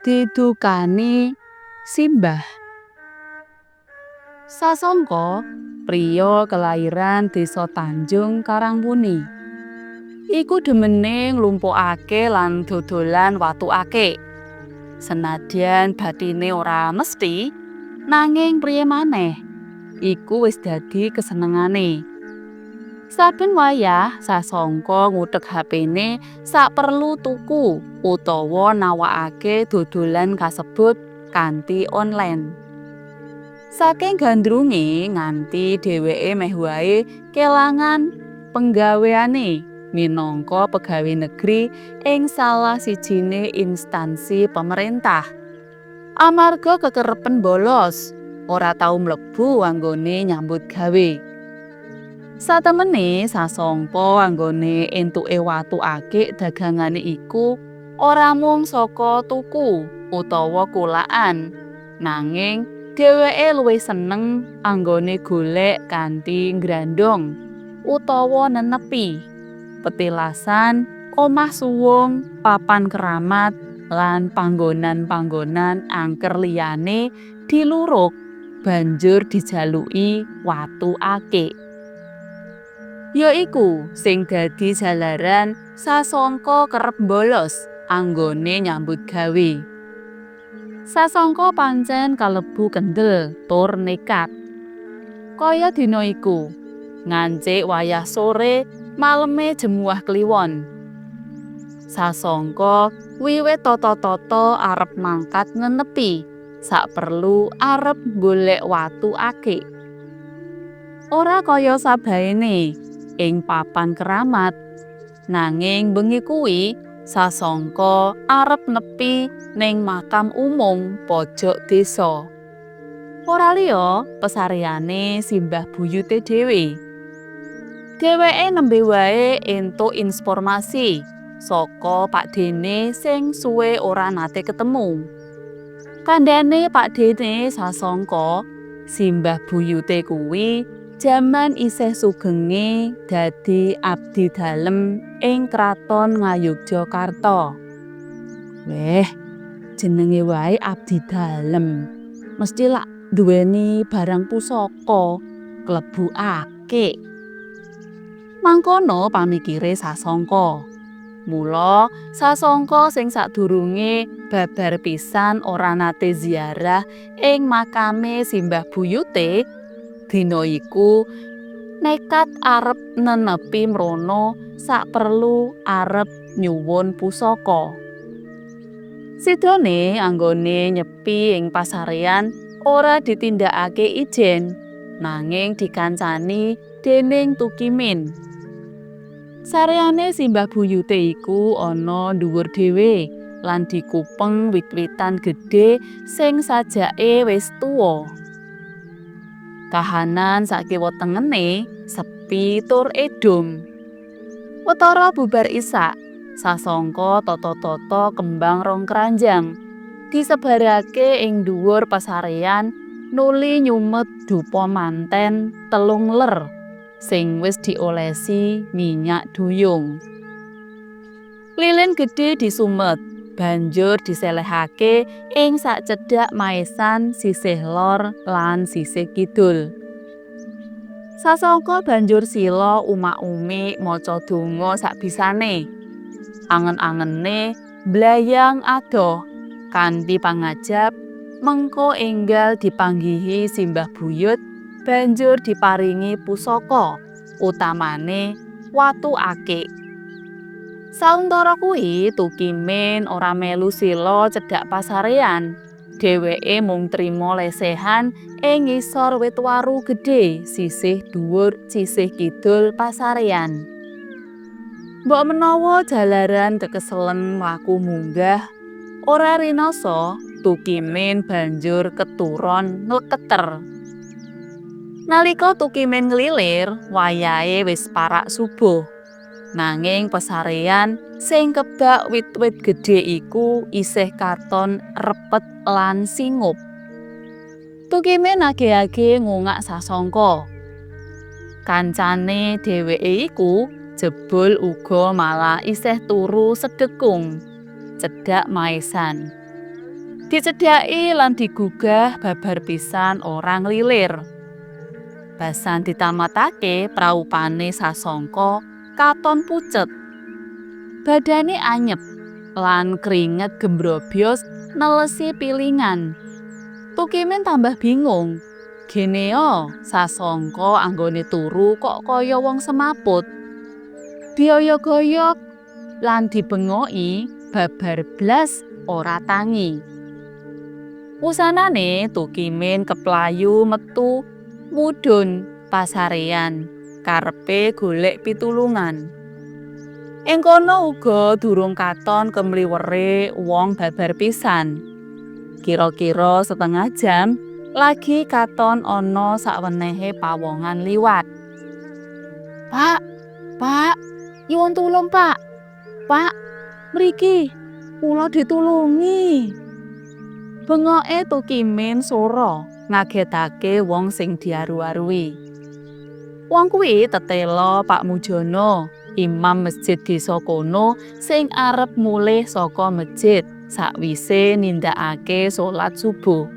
Didukani simbah. Sasongko, priya kelairan Desa Tanjung, Karangwuni. Iku demene nglumpukake lan dodolan watu akik. Senadyan bathine ora mesthi, nanging priye maneh, iku wis dadi kesenengane. Saben wayah Sasongko nguthek hapene saperlu tuku utawa nawakake dodolan kasebut kanthi online. Saking gandrunge nganti dheweke meh wae kelangan penggaweane minangka pegawe negeri ing salah sijine instansi pemerintah. Amarga kekerepen bolos, ora tau mlebu anggone nyambut gawe. Satemene Sasongko anggone entuke watu akik dagangane iku ora mung saka tuku utawa kulakan, nanging dheweke luwih seneng anggone golek kanthi ngrandhong utawa nenepi petilasan, omah suwung, papan keramat, lan panggonan-panggonan angker liyane diluruk banjur dijaluki watu akik. Ya iku sing dadi jalaran Sasongko kerep bolos anggone nyambut gawe. Sasongko pancen kalebu kendel tur nekat. Kaya dina iku, ngancik wayah sore maleme Jemuah Kliwon. Sasongko wiwit tata-tata arep mangkat ngenepi saperlu arep golek watu akik. Ora kaya sabaene ing papan keramat, nanging bengi kuwi Sasongko arep nepi ning makam umum pojok desa. Ora liya pesareane simbah buyute dhewe. Dheweke nembe wae entuk inspormasi saka pakdhene sing suwe ora nate ketemu. Kandhane pakdhene Sasongko, simbah buyute kuwi jaman isih sugenge dadi abdi dalem ing kraton Ngayogyakarta. Weh, jenenge wae abdi dalem. Mesthi lak duweni barang pusaka klebu akik. Mangkono pamikire Sasongko. Mula Sasongko sing sadurunge babar pisan ora nate ziarah ing makame simbah buyute, dina iku nekat arep nenepi mrono saperlu arep nyuwun pusaka. Sidane anggone nyepi ing pasarean ora ditindakake ijen, nanging dikancani dening Tukimin. Sareane simbah buyute iku ana dhuwur dhewe lan dikupeng wit-witan gedhe sing sajake wis tuwa. Kahanan sakiwa tengene sepi tur edhum. Watara bubar isak, Sasongko tata-tata kembang rong keranjang disebarake ing dhuwur pasarean nuli nyumet dupa manten 3 ler sing wis diolesi minyak duyung. Lilin gedhe disumet, banjur diselehake ing sacedhak maesan sisih lor lan sisih kidul. Sasongko banjur sila umak-umik maca donga sakbisane. Angen-angene mblayang adoh kanthi pangajap mengko enggal dipanggihi simbah buyut banjur diparingi pusaka, utamane watu akik. Sauntara kuwi Tukimin ora melu sila cedhak pasarean. Dheweke mung trima lesehan ing ngisor wit waru gedhe sisih dhuwur sisih kidul pasarean. Mbok menawa jalaran kekeselen mlaku munggah, ora rinasa Tukimin banjur keturon ngleketer. Nalika Tukimin nglilir, wayahe wis parak subuh. Nanging pesarean sing kebak wit-wit gedhe iku isih katon repet lan singup. Tukimin age-age ngungak Sasongko. Kancane dheweke iku jebul uga malah isih turu sedhekung cedhak maesan. Dicedhaki lan digugah babar pisan ora nglilir. Basan ditamatake praupane Sasongko katon pucet. Badane anyep lan kringet gembrobyos nelesi pilingan. Tukimin tambah bingung. Geneo Sasongko anggone turu kok kaya wong semaput. Dioyog-oyog lan dibengoki babar blas ora tangi. Wusanane Tukimin keplayu metu mudhun pasarean karepe golek pitulungan. Ing kono uga durung katon kemliwere wong babar pisan. Kira-kira setengah jam lagi katon ana sawenehe pawongan liwat. Pak, Pak, nyuwun tulung, Pak. Pak, mriki kula ditulungi. Bengoke Tukimin sora ngagetake wong sing diaru-arui. Wong kuwi tetela Pak Mujono, imam masjid desa kono sing arep mulih saka masjid sakwise nindakake salat subuh.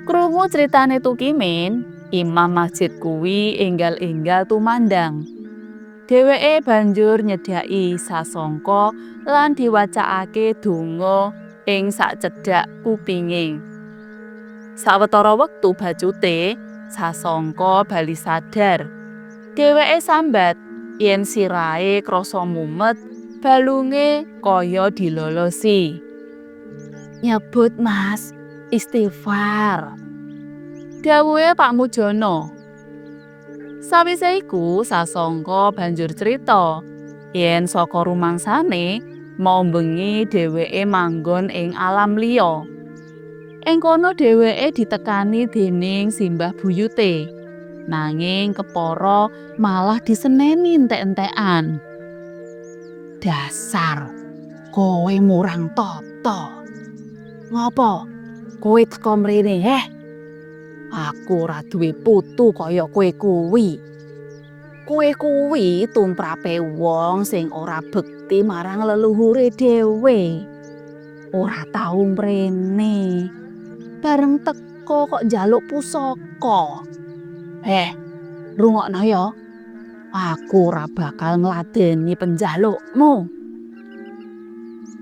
Krungu critane Tukimin, imam masjid kuwi enggal-enggal tumandang. Dheweke banjur nyedhaki Sasongko lan diwacakake donga ing sacedhak kupinge. Sawetara wektu bacute, Sasongko bali sadar. Dheweke sambat yen sirahe krasa mumet, balunge kaya dilolosi. Nyebut, Mas, istighfar. Dawuhe Pak Mujono. Sawise iku Sasongko banjur crita yen saka rumangsane mau bengi dheweke manggon ing alam liya. Ing kono dheweke ditekani dening simbah buyute. Nanging kepara malah diseneni entek-entekan. Dasar kowe murang tata. Ngopo kowe teka mrene, heh? Aku ora duwe putu kaya kowe kuwi. Kowe kuwi tumrape wong sing ora bekti marang leluhure dhewe. Ora tau mrene. Bareng teka kok njaluk pusaka. Eh, rungokno ya. Aku ora bakal ngladeni penjalukmu.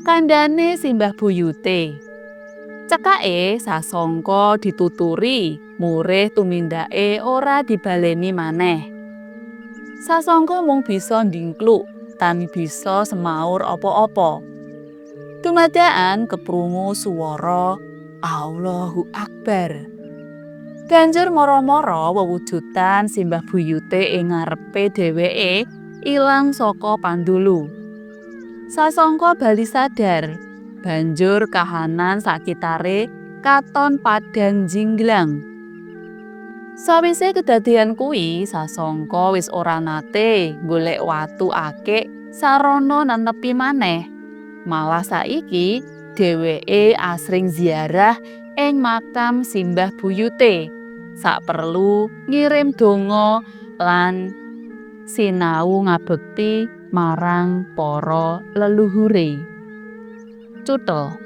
Kandhane simbah buyute. Cekake Sasongko dituturi murih tumindake ora dibaleni maneh. Sasongko mung bisa ndingkluk tan bisa semaur apa-apa. Dumadakan keprungu swara Allahu Akbar. Banjur mara-mara wewujudan simbah buyute ing ngarepe dheweke ilang saka pandulu. Sasongko bali sadar, banjur kahanan sakitare katon padhang jinglang. Sawise kedadeyan kuwi, Sasongko wis ora nate golek watu akik sarana nenepi maneh. Malah saiki dheweke asring ziarah ing makam simbah buyute. Saperlu ngirim donga lan sinau ngabekti marang para leluhure. Cuthel.